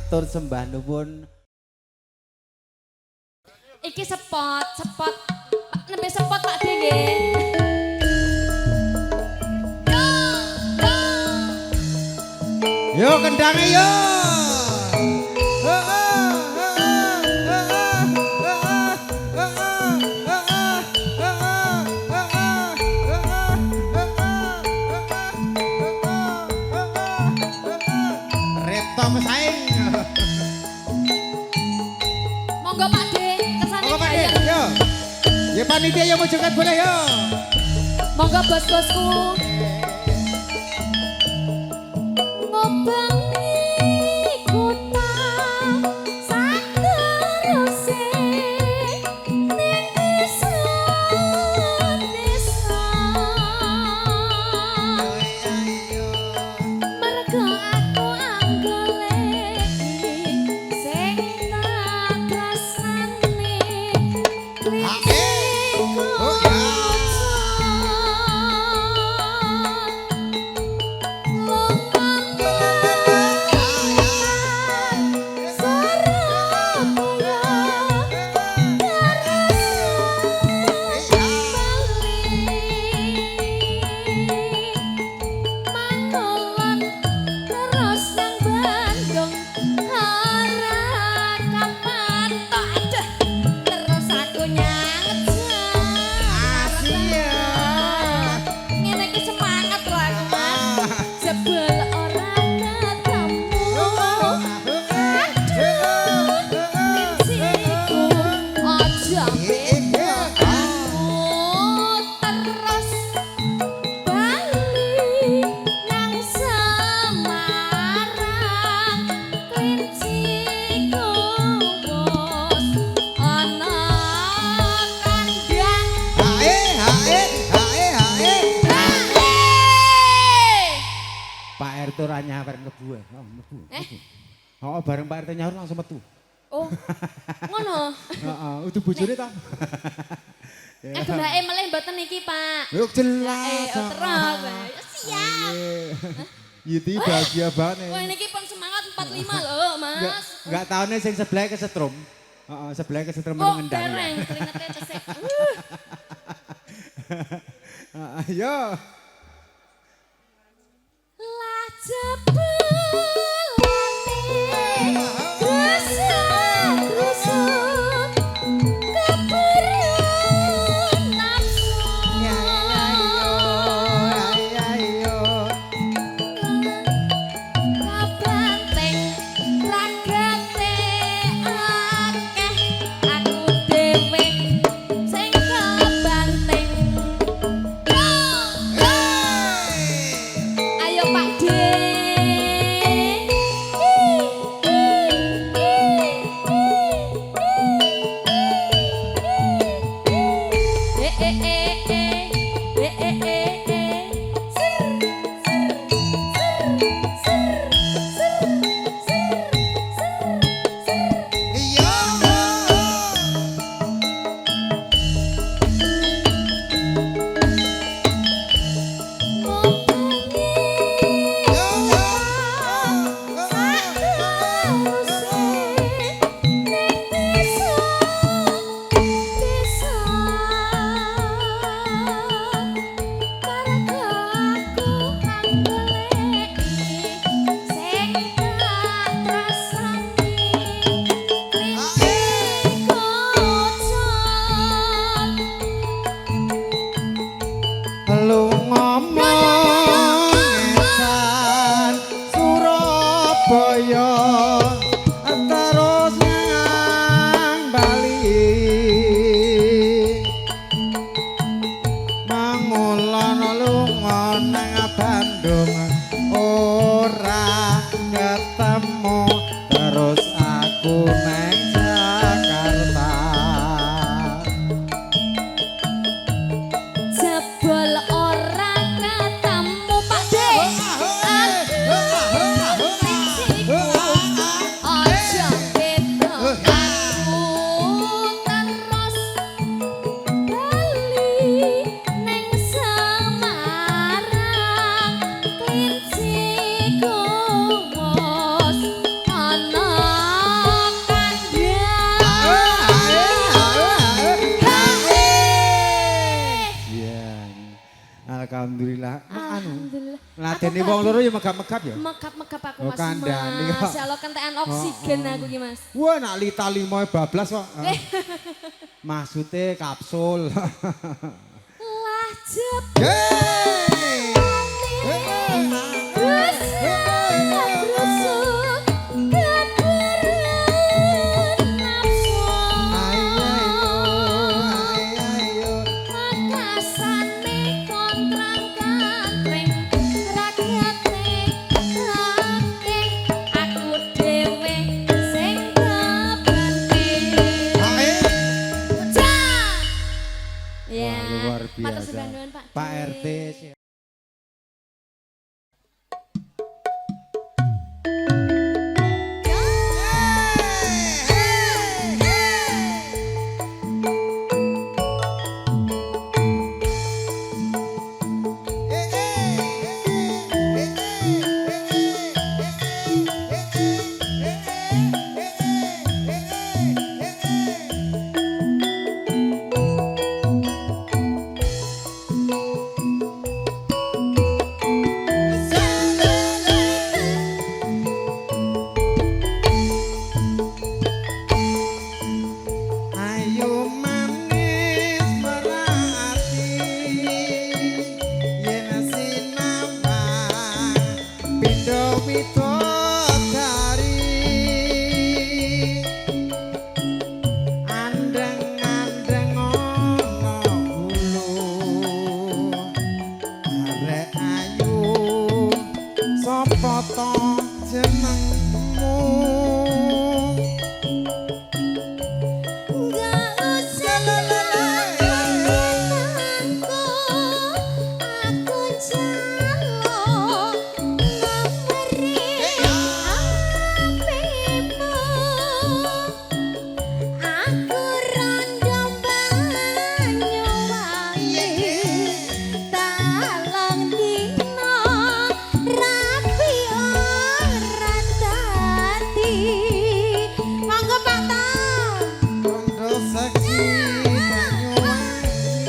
Matur sembah nuwun. Iki sepot, sepot. Nembe sepot Pak De nggih. Yo kendange yo. Repto mesaing. Monggo Pak De, kersane Monggo Pak De, yo. Ya panitia yang mau joget boleh yo. Monggo bos-bosku. Ngobengi kota sateruse ning desa desa. Mergo aku anggoleki sing tak tresnani. Oh ya. Terus aku Asia. Ngene iki semangat lho aku, Mas. Jebul ora ketemu. Aduh, prinsipku aja beda aku terus bali nang Semarang. Klinciku wis ana kandang. Hae hae hae hae. Pak RT ora nyawer mlebu. Oh, mlebu. Eh? Oh, bareng Pak RT nyawer langsung metu. Oh, ngono. Heeh, udu bojone ta. Gembake melih mboten niki, Pak. Yo jelas. Oh, terus. Ya, siap. Yiti bahagia banget. Wah, niki pun semangat 45 lho, Mas. Enggak taune sing sebelah kesetrum. Heeh, sebelah kesetrum Oh, ngendang. dereng keringetnya tesik. Heeh, yo. Lah jebulane grusak-grusuk keberan nafsu. Ya ya yo. Kabanting ragate akeh aku dhewe sing kebanting. Ayo Pak De. Dadene wong loro ya megap-megap ya. Megap-megap aku Oh, Mas. kandhane kok. Mas, ya Allah kentekan oksigen aku ki Mas. Wah, nak lita limo bablas kok. Maksude kapsul. Lah jeb. Yeay. Rusuk keduren nafsu. Ayo, ayo. Makasane kontrang kantring rakyate akeh aku dhewe sing kebante. Ayo. Ya, Wah, luar matur biasa. sembah nuwun, Pak. Pak RT. Ayo manis merati yen sinambang pindho widodari andeng-andeng ana gulu arek ayu sapa to jenengmu? Enggak usah aku, aku njaluk nomere HP-mu. Aku rondo Banyuwangi, talang dina rapi ora dadi. Monggo Pak Tom. Rondo seksi Banyuwangi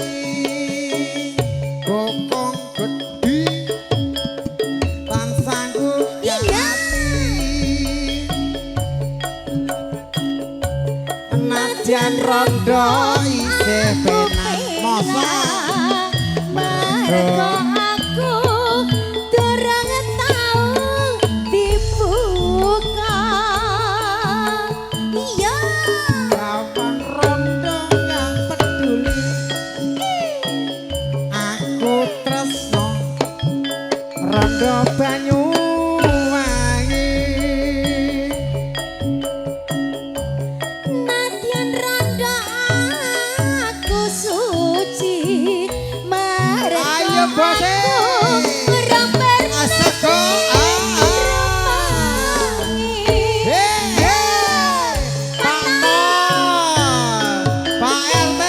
bokong gedhi tan sanggup Iya. ati Nadyan rondo isih penak masa Mergo aku durung tau dibuka. Iya. Kapan rondo gak peduli aku tresno rondo Banyuwangi. Nadyan rondo aku suci. Mergo Ayo, Bos. aku ora Asego berpangi. Hey, hey. Pak Ton, Pak RT.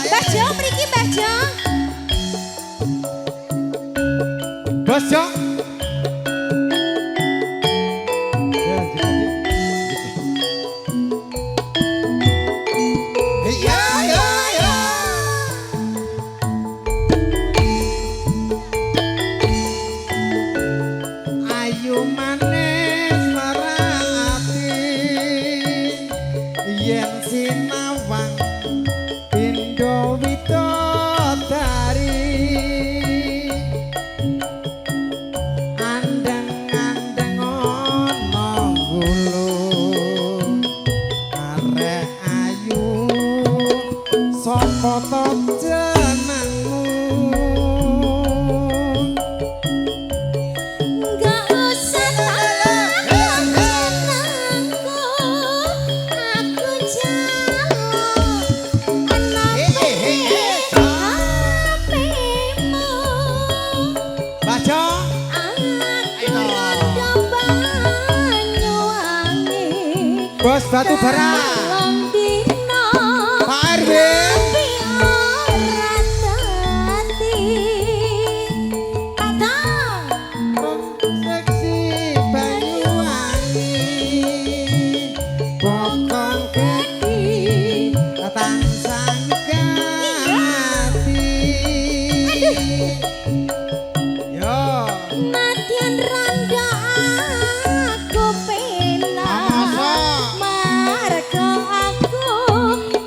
Mbah Jo mriki Mbah Jo. Bos Jo. Ya, lanjut, lanjut. Ya, ya, ya. Ayu manis marati yen sinawang pindho widodari andeng-andeng ana gulu arek ayu sapa to jenengmu? Enggak usah takon jenengku, aku njaluk nomere HP-mu. Baca. Aku rondo Banyuwangi, Bos batu bara. telung dina Pak RW. rapi ora dadi. Padang. Seksi Banyuwangi bokong gedhi tansah Yo. Nadyan randa aku penak. Masa? Marga aku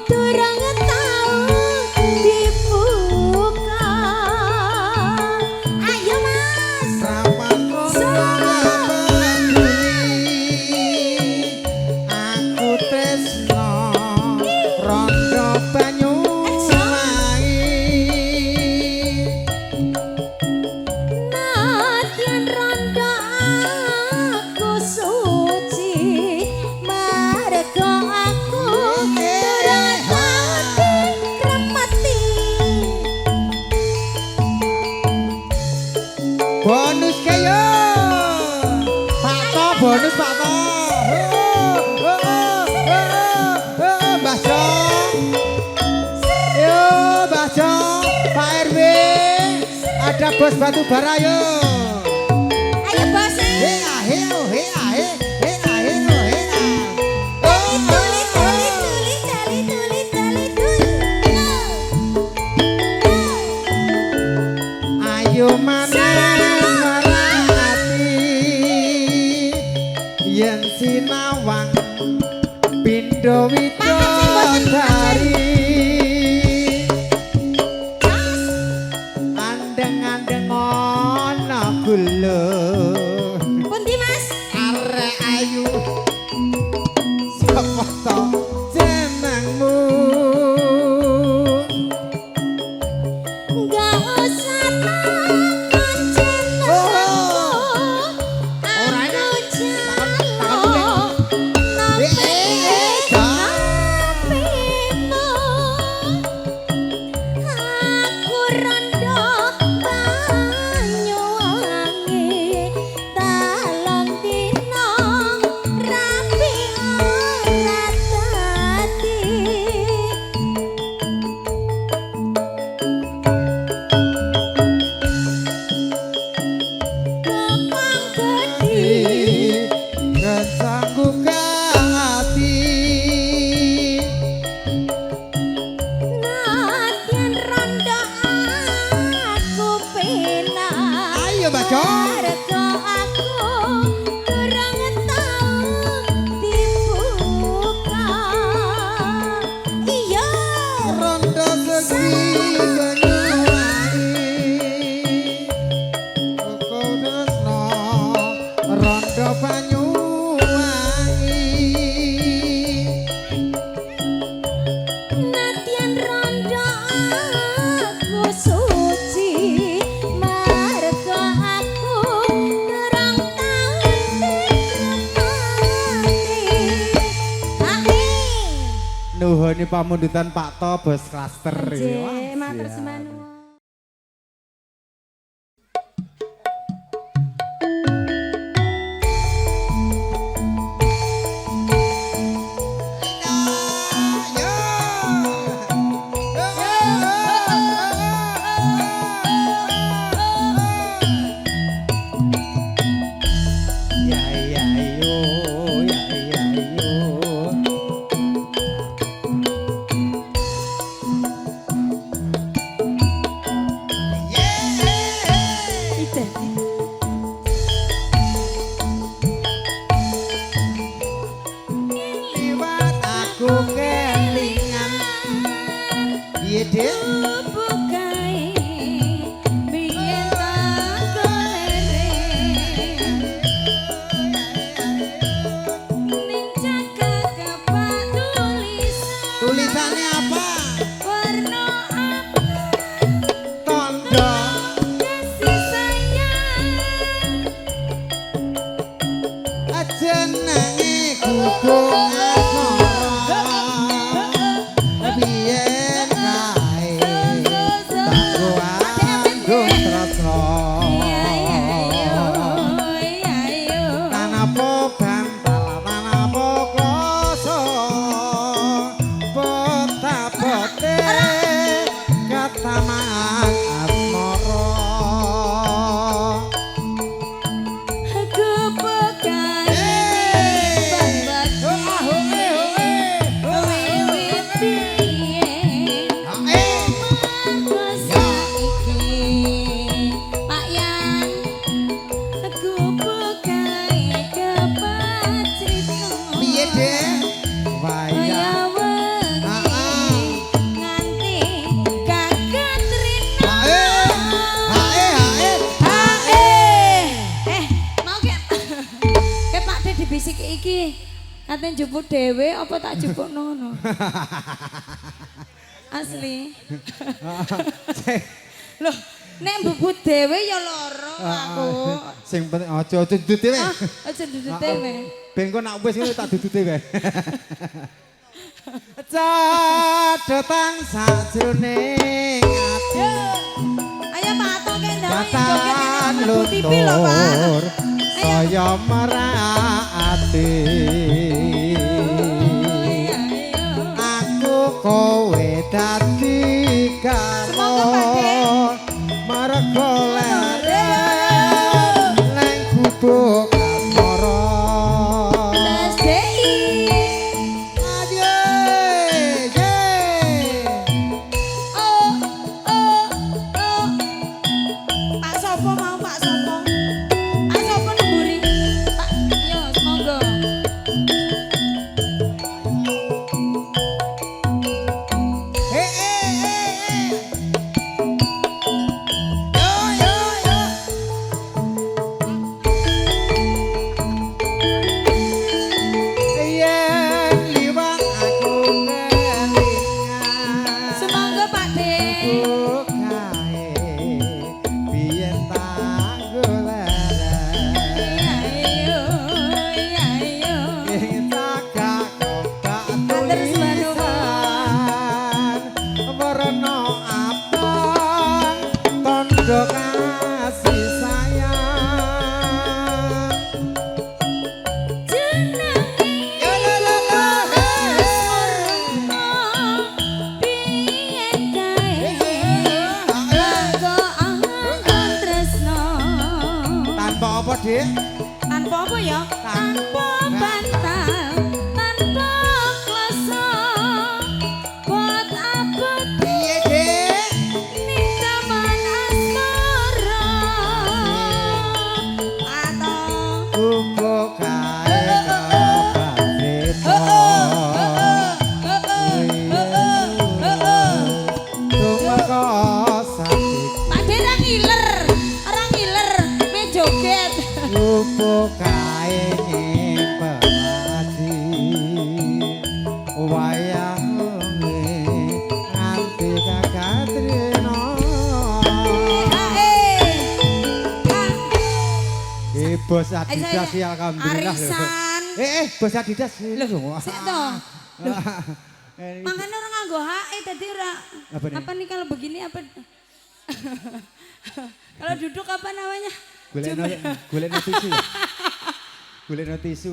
durung tau dibuka. Ayo Mas. Rawan peduli aku tresno rondo Banyuwangi. Nadyan randa aku suci, marga aku durung tau dikremeti. Bonus kayo. Pak To, bonus Pak To. Oh, oh, oh, oh, Mbah Jo. Yo, Mbah Jo, Pak RW. Ada bos batu bara yo. Ayo bos. He ah he oh he ah he he ah he oh he ah. Oh, Tuli tuli tuli tali tuli tali tuli. Ayo maneh marang ati yen sinawang pindha widodari andeng-andeng ana gula Pundi Mas? Arek ayu sapa to jenengmu? Enggak usah takon jenengku. Oh. Ora Aku enak. jaluk Eh, eh, eh, Kak. nomor Aku rondo Banyuwangi talong dina rapi ora dadi. Kokong gedhi Kesangku ati. Nadyan rondo aku penak. Ayo Mbak Jo. Marga aku durung tau dibuka. Iya. Rondo segi Banyuwangi Koko tresno rondo Banyuwangi. Nadyan rondo aku suci, marga aku durung tau dikremati. Ae. Nuhuni pamundutan Pak To bos klaster. Wah, Nggih, matur siap. sembah nuwun. Ya ya yo ya ya yo. Ide. Liwat aku kelingan. Piye, Dik? Bukae biyen tak golere ning cakak kapak tulisan. Tulisannya apa? Warna apa? Tondo. Kasih sayang. iki? Kate njupuk dhewe apa tak jupuk ngono? Asli. Loh, nek mbubut dhewe ya lara aku. Sing penting aja aja dudut dhewe. Ah, aja dudut dhewe. Ben kok nak wis ngono tak dudut dhewe. Cadetan sajroning ati. Ayo Pak Ato kendang joget mlebu TV lho Pak. Saya merak ati. Aku kowe dadi garwa. Marga leren nang gubuk asmara. SDI. Ayo, ye. Oh, oh, oh. Pak sopo mau Pak sopo? Pak sopo nemburi? Pak, yo semoga. Eh, eh, eh, eh. Yo, yo, yo. Yen liwat aku kelingan. Semoga Pak De. Kae biyen tak goleren. Ayo, ayo. Ing cagak kobak Terus tulisan werna abang tandha kasih sayang. Jenenge Yo lo lo lo, he, piye kae? Lago anggon tresno. Tanpa apa, Dik? Tanpa apa ya? Tanpa bantal, tanpa kloso. Buat apa Piye, Dik? ning taman asmara? Atau Gubuk kae kebak Tumeka sakit Pak De ra ngiler, ora ngiler, me joget. Gubuk kae nyimpen ati wayah wengi nganti kakatrina. Eh, bos Adidas ya alhamdulillah. Arisan. Eh, bos Adidas. Loh, sik to. Loh, Eh, makanya orang nganggo HE tadi ora. Apa nih? Apa nih kalau begini apa? Kalau duduk apa namanya? Golekno golekno tisu. Golekno tisu.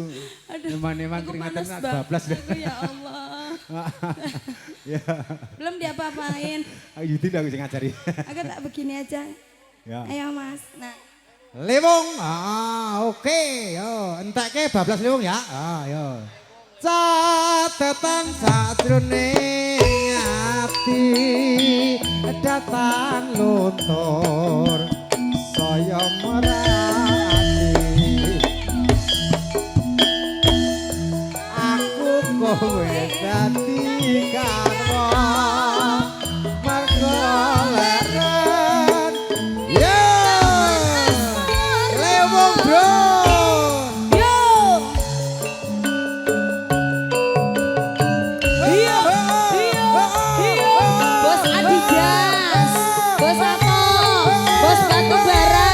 Aduh, Eman-eman aku keringetan panas banget. bablas. Aku, ya Allah. Ya. Belum diapa-apain. Yudi aku sing ngajari. Aku tak begini aja. Ya. Ayo Mas. Nah, Lewung. Ah, oke. Yo, entekke bablas lewung ya. Ah, yo. Catetan sajroning ati datan luntur saya merati. Aku kowe dadi garwa marga leren. Yo! Lewung, Bro. Yo. Iya, iya, iya. Bos Adidas, bos apa? Bos batu bara.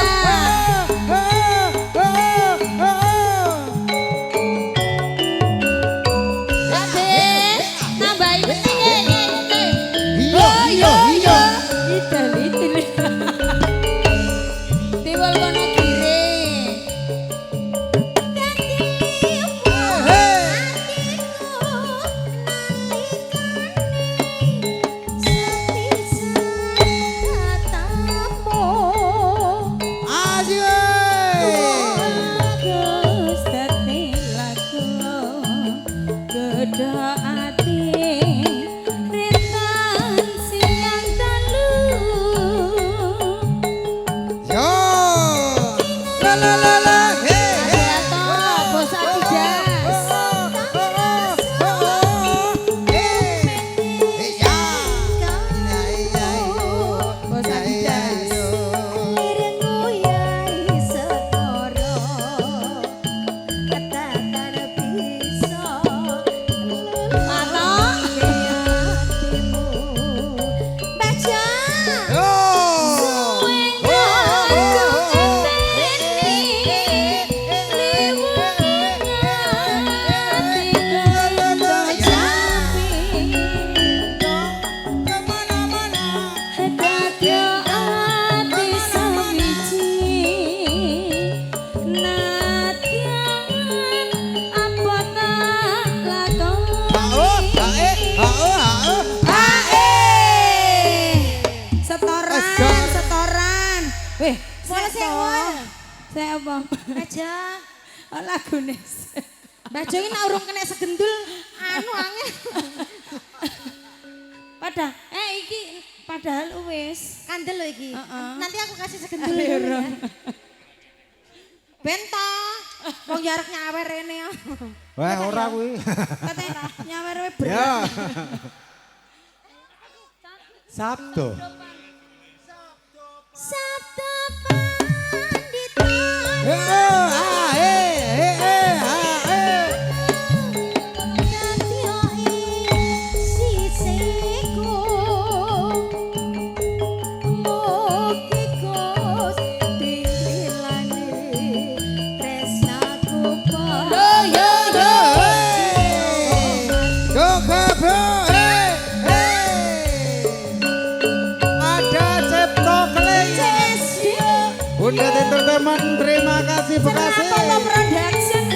Weh, Boleh sik sik, toh. Wol. Sik apa? Aja. Oh, lagune. Mbak Jo ini urung kena segendul anu angin. Padahal iki padahal wis. Kandel lho iki. Heeh. Nanti aku kasih segendul dulu ya. Bento. Wong ya arep nyawer rene. Wah, ora kuwi. Katanya nyawer we berat. Ya. Sabdo. Sabda Pandita. Eh, ah, eh, eh, eh, ah, eh. Dadya sisiku. Mugi Gusti ngilani tresnaku. Yo yo yo. Go bro, eh, eh. Ada Cipto Keling. Bunda Entertainment, terima kasih Bekasi. Ceratono Production.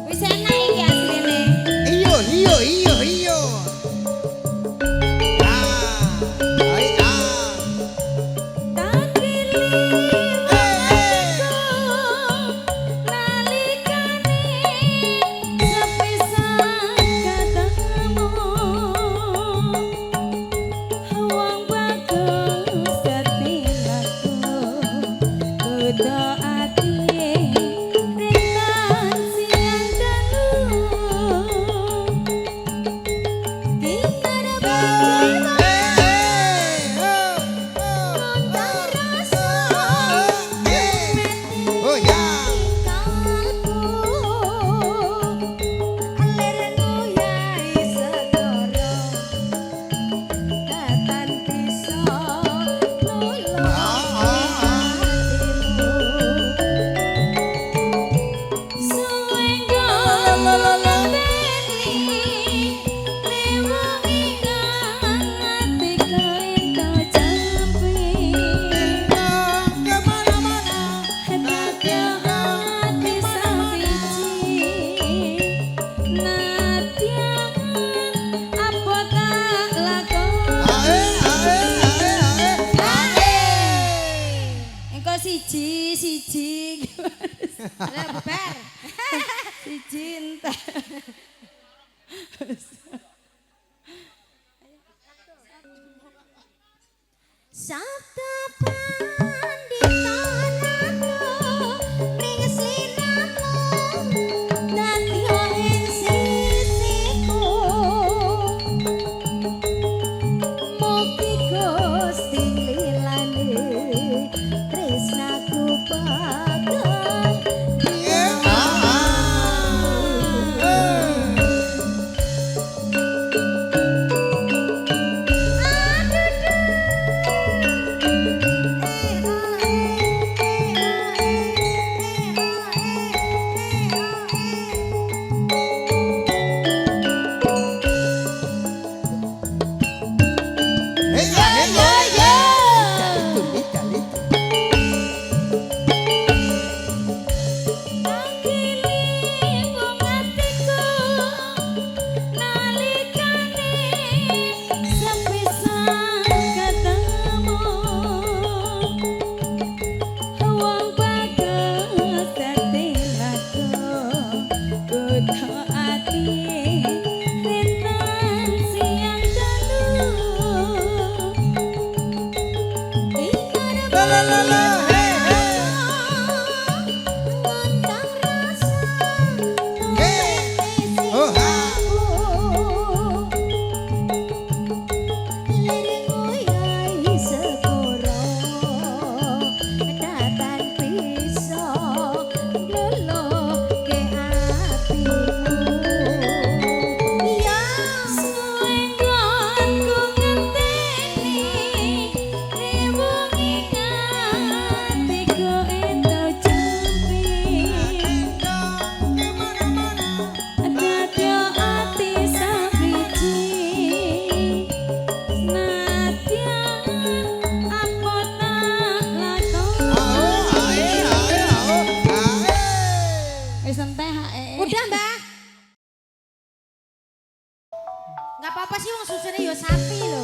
Wis enak iki asline. Iyo, iyo, iyo, iyo. Ah, ai, ah. Takili Eh, eh. nalikane sepisan ketemu wong bagus dadi laku kudu ati rintan siang dalu Kinar Eh, eh, oh, oh, rasa eh. Oh ya. kalbu alir nguyai segara katan bisa nulung Ah, ah, ah. hatimu. Suwe ngenteni rewangi ati kaito jampi Kemana-mana. Nadya ati sawiji Nadya apa tak lakoni. Ah, eh, ah, eh, ah, eh, ah, eh. Engko siji siji Lah bubar. siji entek. Sabda Pandita Ratu ring sliramu dadi ing sisiku. Mugi Gusti nglilani tresnaku bakal Eh, ah, ah. Eh. Eh, ya, eh, ya, ya. Itu, itu, itu. Takili bungatiku nalikane sepisan ketemu wong bagus dadi laku kudu ati rintan siang dalu. La, la, la, la. Hey, hey. Ngontang rasa Hey. Oh, ha. Liring nguyai segara datan bisa ngluluhke atimu. Ya Suwe nggonku ngenteni rewangi Enggak apa-apa sih, wong susune ya sapi lho.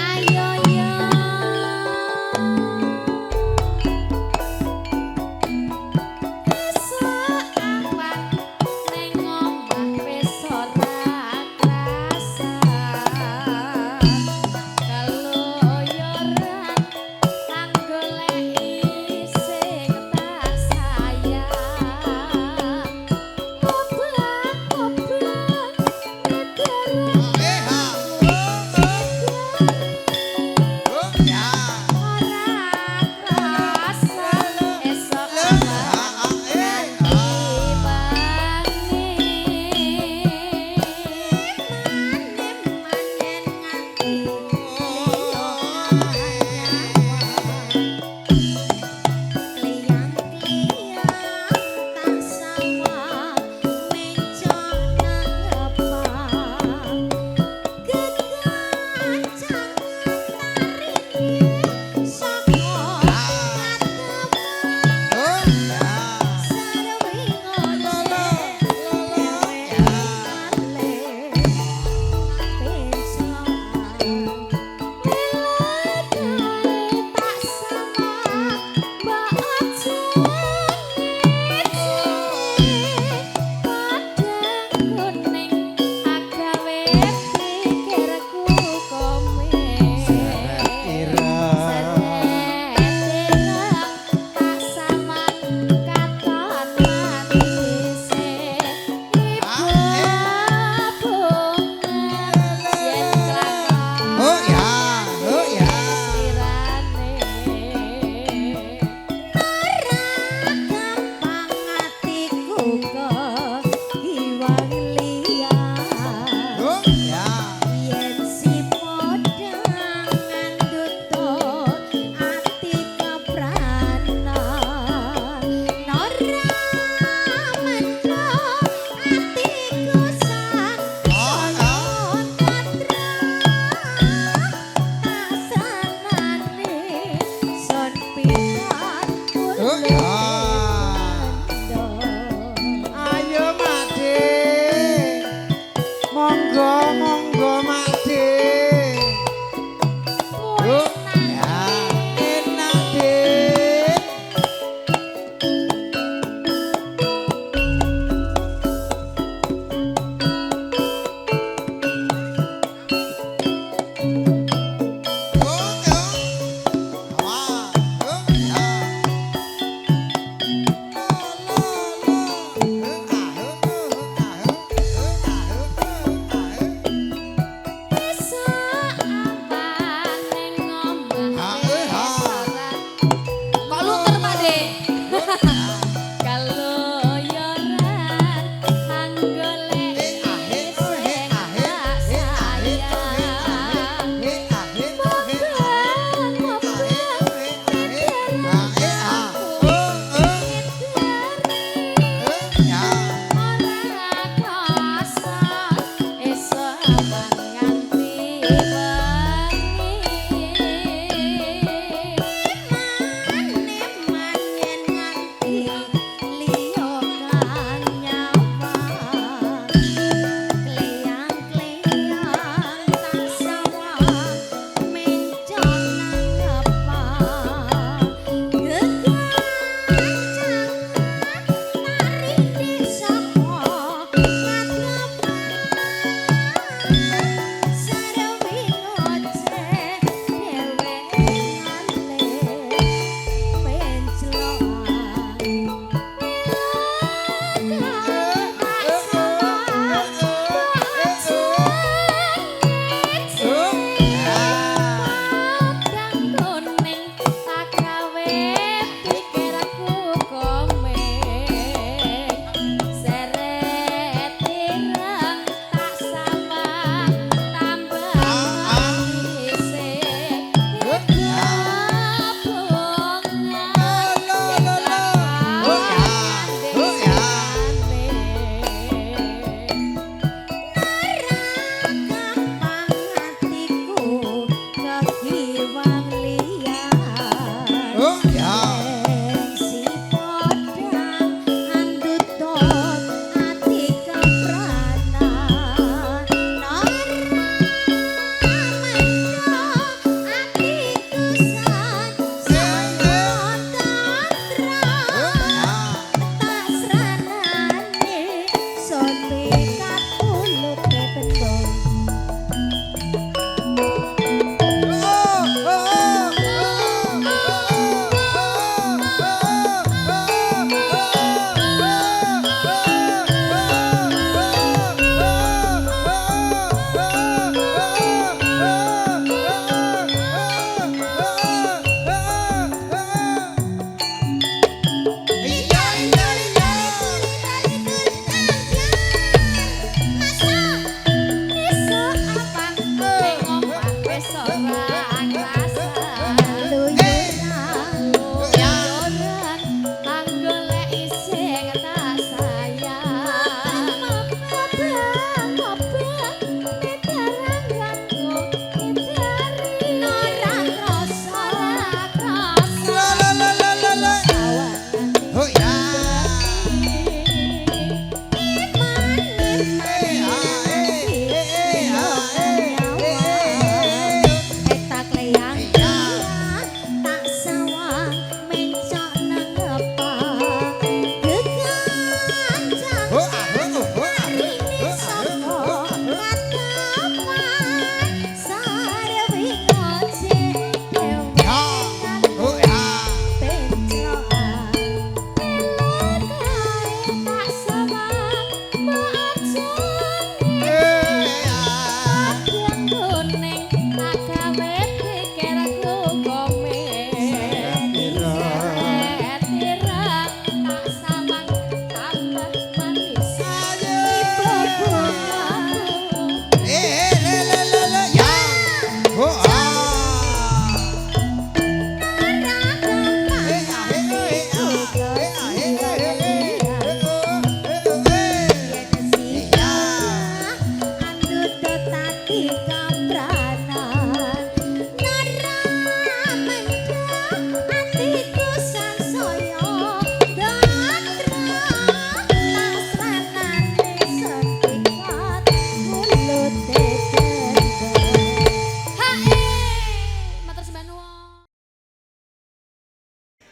Ayo yo. Esuk awan ning omah wis ora.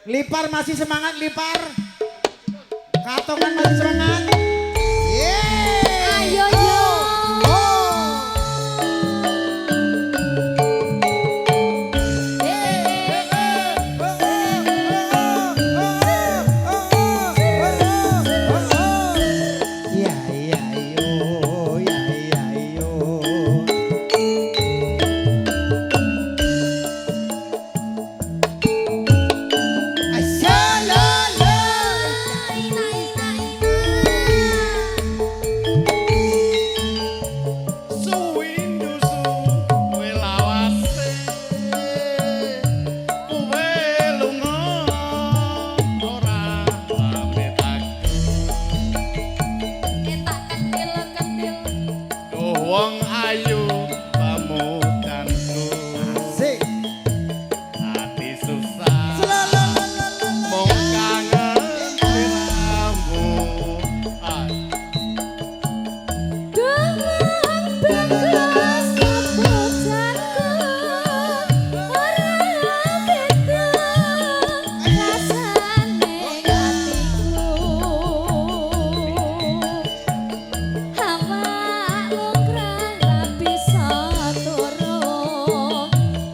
Lipar masih semangat, Lipar. Katongan masih semangat. Yeay. Ayo yo. Oh. Eh, eh, eh, eh. Iya iya iyo, iya iya iyo. Asya la la. Ina ina ina. Suwindu suwe lawase kowe lunga ora pamit aku. Ketak kentil kentil. Duh wong ayu pamutanku. Asik. Ati susah La la la la la. mung kangen sliramu. Ah. Demang bagus kepujanku ora beda rasane atiku. Awak lungkrah ra bisa turu,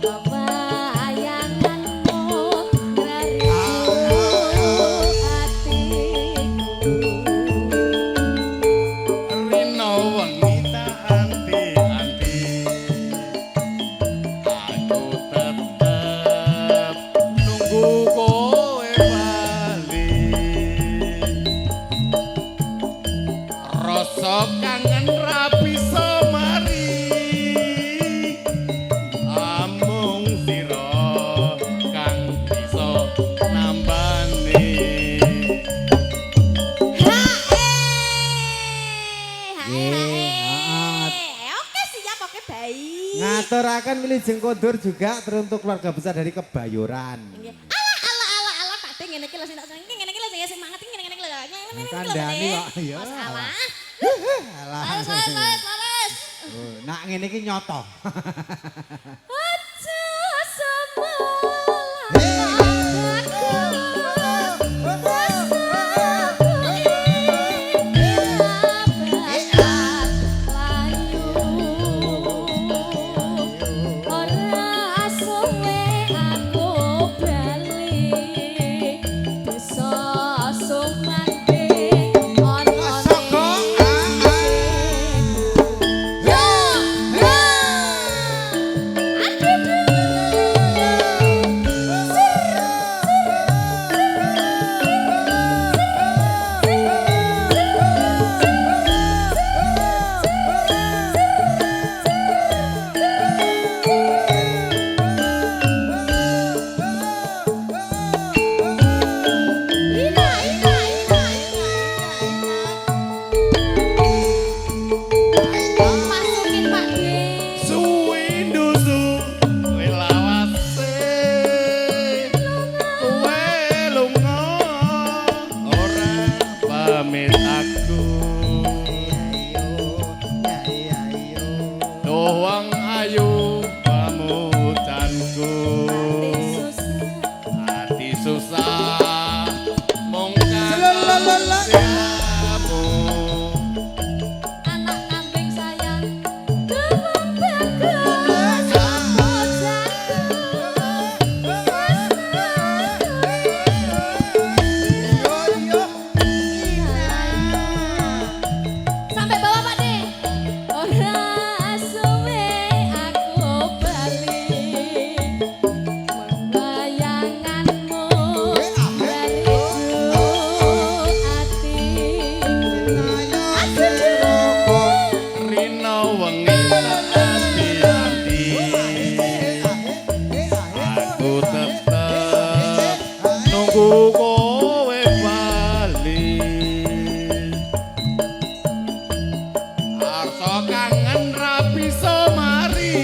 kebayanganmu ngrariku atiku. Rino wengi tak anti-anti, aku tetep nunggu kowe bali. Rasa kangen ra bisa mari, amung sira kang bisa nambani. Hae. Nggih, Hae. Oke siap, oke baik. Ngaturaken wilujeng kondur juga teruntuk keluarga besar dari Kebayoran. Nggih. Ala ala ala ala Pak De ngene iki lho sing tak seneng iki ngene iki lho sing semangat iki ngene iki lho. Ngene iki lho. Kandhani kok ya. Oh, salah. Alah. Laris laris laris laris. Oh, nak ngene iki nyoto. Aja semalam ora suwe aku bali desa sumanding ana. Saka, ah, ah. Yo yo aduh. Ina ina ina ina. Masukin Pak De. Suwindu suwe lawase kowe lunga ora pamit aku. Duh wong ayu pamutanku, ati susah mung kangen sliramu. Anak kambing sayang demang bagus bojanku. Sampai bawah Pak De. Ora suwe aku bali. Bayanganmu dari ati. Rino wengi tak ati-ati, aku tetep nunggu kowe bali. Arsa kangen ra bisa mari,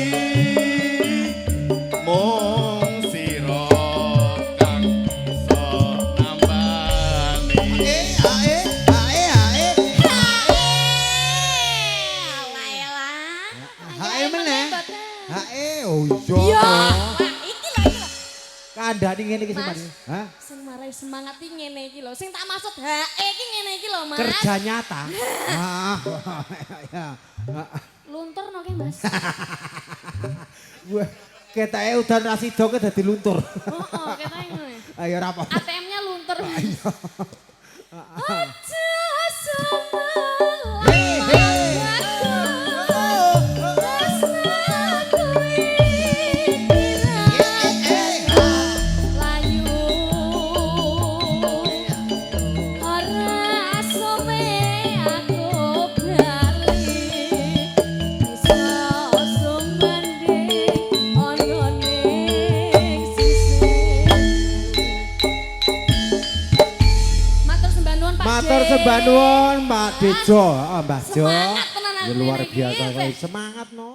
mung sira kang bisa nambani. Hae meneh. Hae, oh iya. Ya, wah iki lho iki lho. Kandhani ngene iki sing Mas. Hah? Sing Oleh semangat iki ngene iki lho. Sing tak maksud HE iki ngene iki lho, Mas. Kerja nyata. Ah, ya. Luntur no ke, Mas. Wah, ketake udan ra sida ke dadi luntur. Heeh, ketake ngono. Ayo ora apa. ATM-nya luntur. Aja Hei, hei. Layu ora suwe aku bali bisa sumanding ana ning sisih. Matur sembah nuwun Pak Matur D. sembah nuwun Pak Dejo, heeh Mbah Jo. Semangat tenan Ya, aku luar ini. biasa sekali. Semangat no.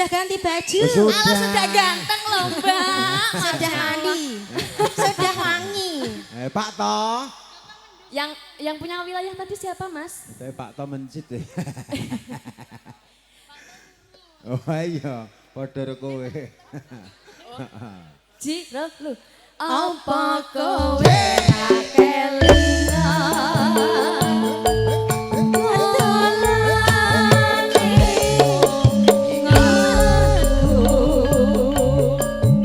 Sudah ganti baju. Sudah. Alah sudah ganteng loh, Mbak. Sudah mandi. Sudah wangi. Eh, Pak To. Yang punya wilayah tadi siapa, Mas? Tapi Pak To mencit. Oh iya, padha karo kowe. Ji, ro, lu. Apa kowe ra kelingan? Dolane ngaku.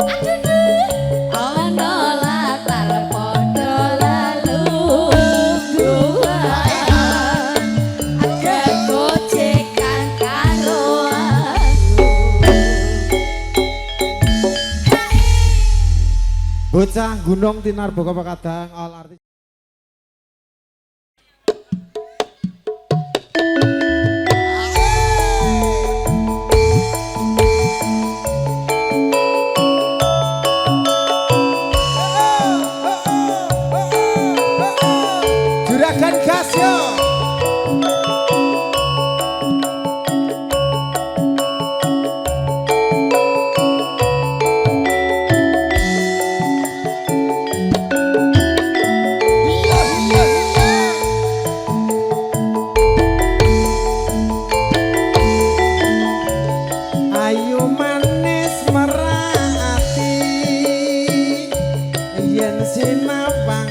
Aduh, ana latar padha lelungguhan. Kegojekan karo aku. Bocah Gunung Tinarboga Pakadang all artis. Juragan gas yo. Iya iya iya. Ayu manis merati yen sinawang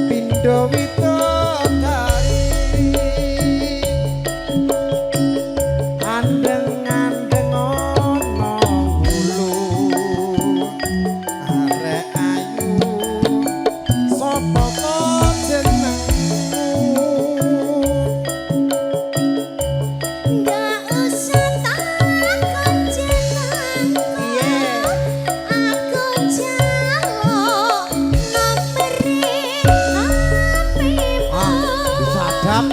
pindho widodari andeng-andeng ana wulu arek ayu sapa to jenengmu? Nggak usah takon jenengku. Aku njaluk nomere HP-mu. Ah, disadap.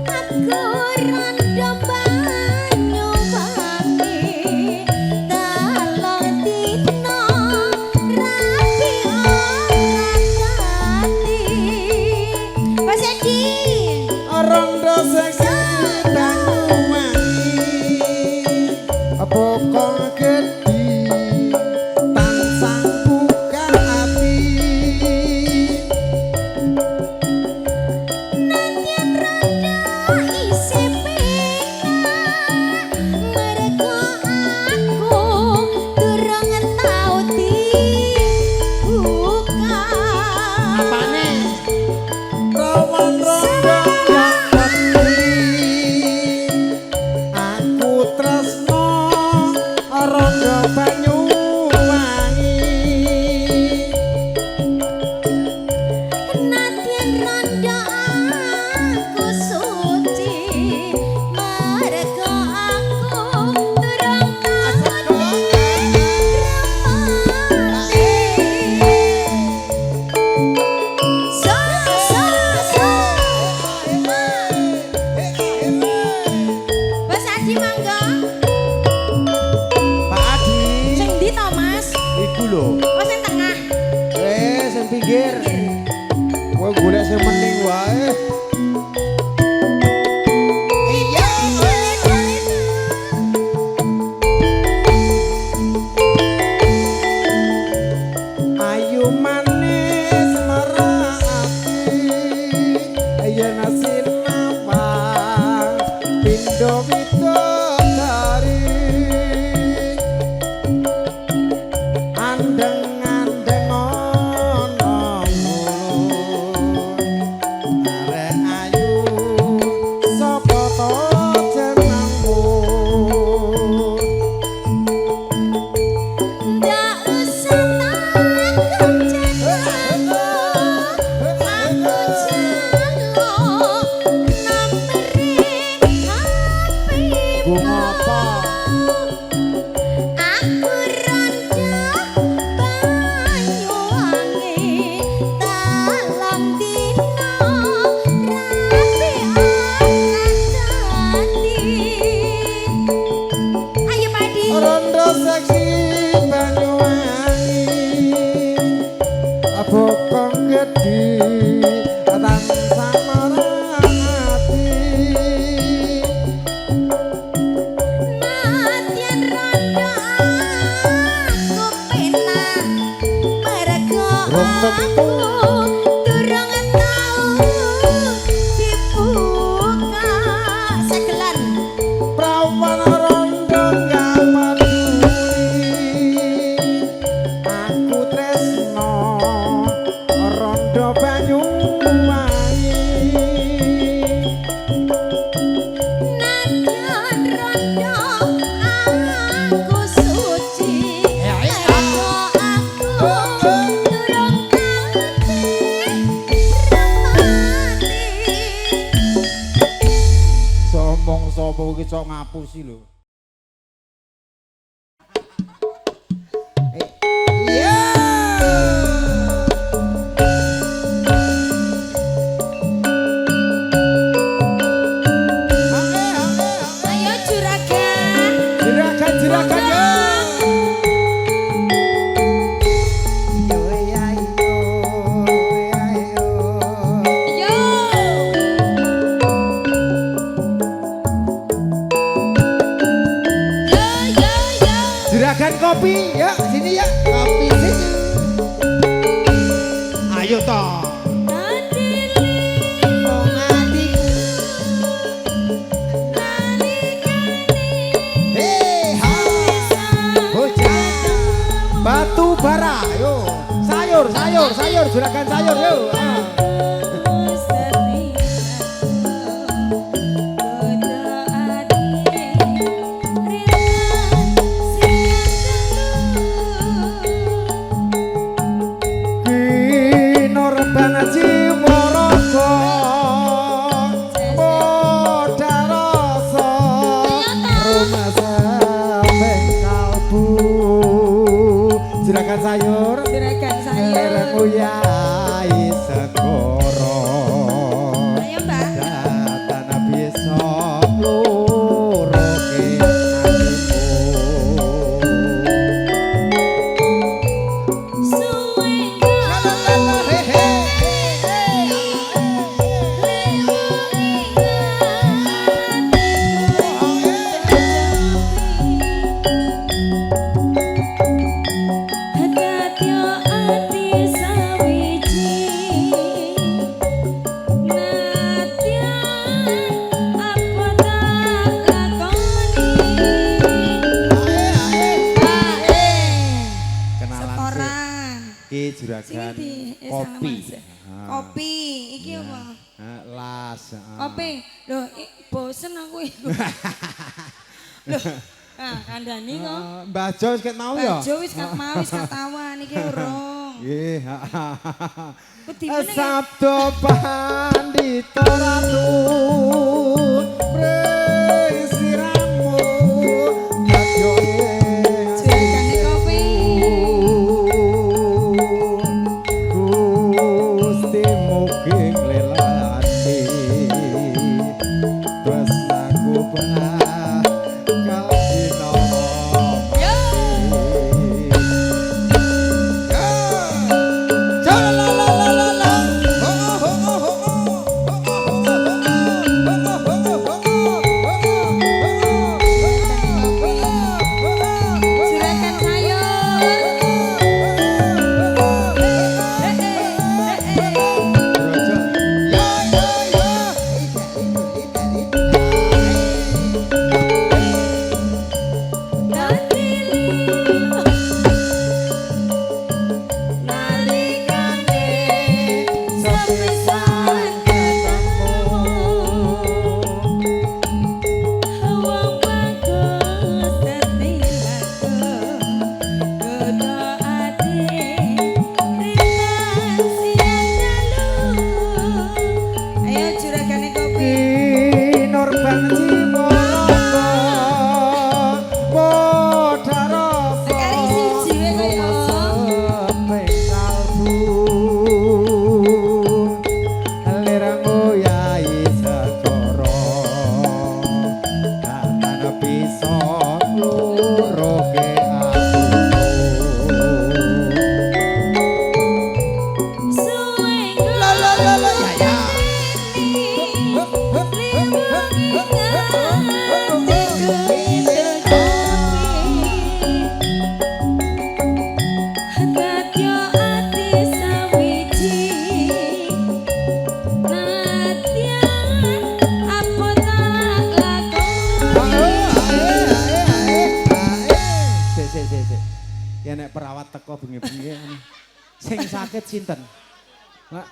Aku rondo Banyuwangi, telung dina rabi ora dadi. Mas Edi. Rondo seksi Banyuwangi bokong gedhi tansah buka ati. Nantian rondo isih penak, mergo aku durung tau dibuka. Apane? Rawan rondo wedi, aku tresno rondo Banyuwangi. Nantian rondo aku suci, mergo aku durung tau digremati. So so so. Mas Adi mangga. Pak Adi. Sing ndi to, Mas? Iku lho. Oh, sing tengah. Eh, sing pinggir. Kowe golek sing mening wae. Iya, boleh, boleh. Ayu manis merati yen sinawang pindho widodari andeng-andeng ana wulu arek ayu sapa to jenengmu? Ndak usah takon jenengku, aku njaluk nomere HP-mu. Nggo ngapa? Aku rondo Banyuwangi, telung dina rabi ora dadi. Ayo Padi. Rondo seksi Banyuwangi bokong gedhi tansah marang ati. Nantian Aku durung tau dibuka segelan. Prawan rondo gak peduli. Aku tresno rondo Banyuwangi. Nadyan rondo aku suci. Mergo aku durung nate rapati. Somong sapa iki cok ngapusi lho. Iya. Ayo juragan. Juragan, juragan yo. Yo ya yo ya yo. Yo. Yo yo yo. Juragan kopi, ya sini ya, kopi sini. Ayo toh. Tandili Wong atiku. nalikane Hei ha. Bocah. Batu bara, yo. Sayur, sayur, sayur, juragan sayur yo. Ah. Kinorban jiwa raga modha rasa rumah kalbu. Juragan sayur. Juragan sayur. Lereng uyai segara. Ayo, Mbak. Datan bisa mluruke atiku. Kenalan sih. Setoran. Ki Sing juragan di kopi. Kopi iki apa? Las. Kopi. Loh, bosen aku iku. Loh, ah kandhani kok. Mbah Jo wis ket mau ya? Mbah Jo wis kat mau wis katawan iki urung. Nggih. Wedi meneh. Sabdo Pandita Ratu mring siramu kadyo ing Juragane kopi. Gusti mugi nglelati tresnaku bakal dinara. Yo. La la la la la. Ho ho ho ho ho ho ho ho ho. sakit sinten? Hah?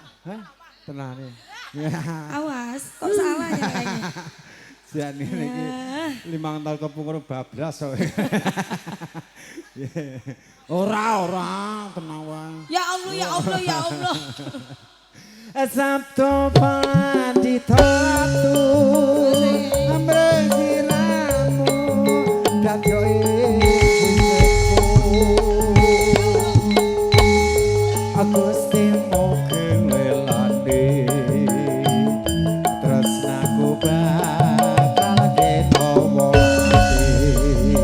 Tenane. Awas, kok salah ya kayaknya. Jan ngene iki 5 tahun kepungkur bablas kok. Ora, ora, tenang wae. Ya Allah, ya Allah, ya Allah. Sabtu pandita ratu amrih siramu dadya ing Gusti mugi lelane tresnaku bakal ketawa ati.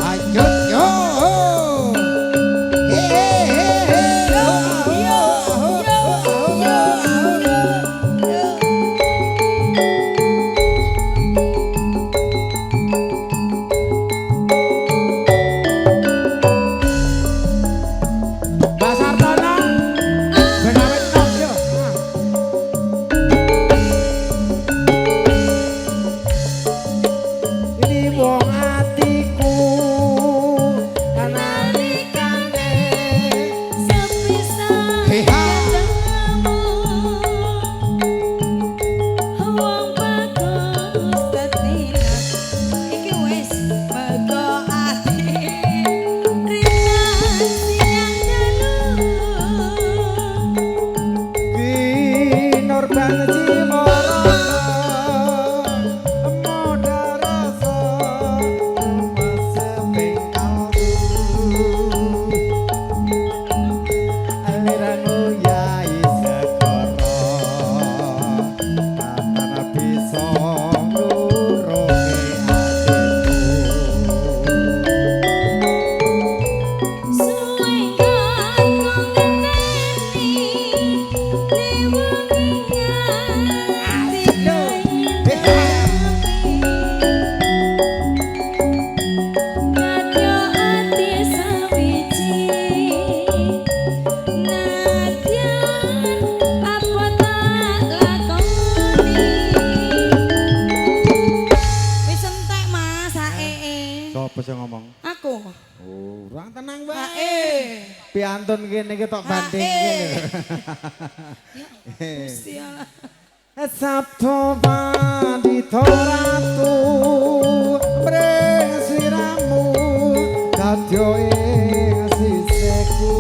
Ayo yo. He he he. Yo yo yo yo. Mbak Sartono. Ben awet nom yo. Ini wong atiku nalikane Sepisan Heha. ketemu wong bagus Tetina. Iki wis mego ati. Rina siang dalu kinorban jiwa rasa modha rasa maseping kalbu aliran uyai segara kapan bisa ngluruke atiku. Suwe aku ngenteni liwengi nganti Nadya ati sawiji nadyan apa tak lakoni. Wis entek Mas, hae. Sopo sing ngomong? Aku. Ora tenang wae. Hae. Piantun kene iki tok bandingke lho. Gusti Allah. Sabtu pandita ratu mring sliramu dadya ing sisihku.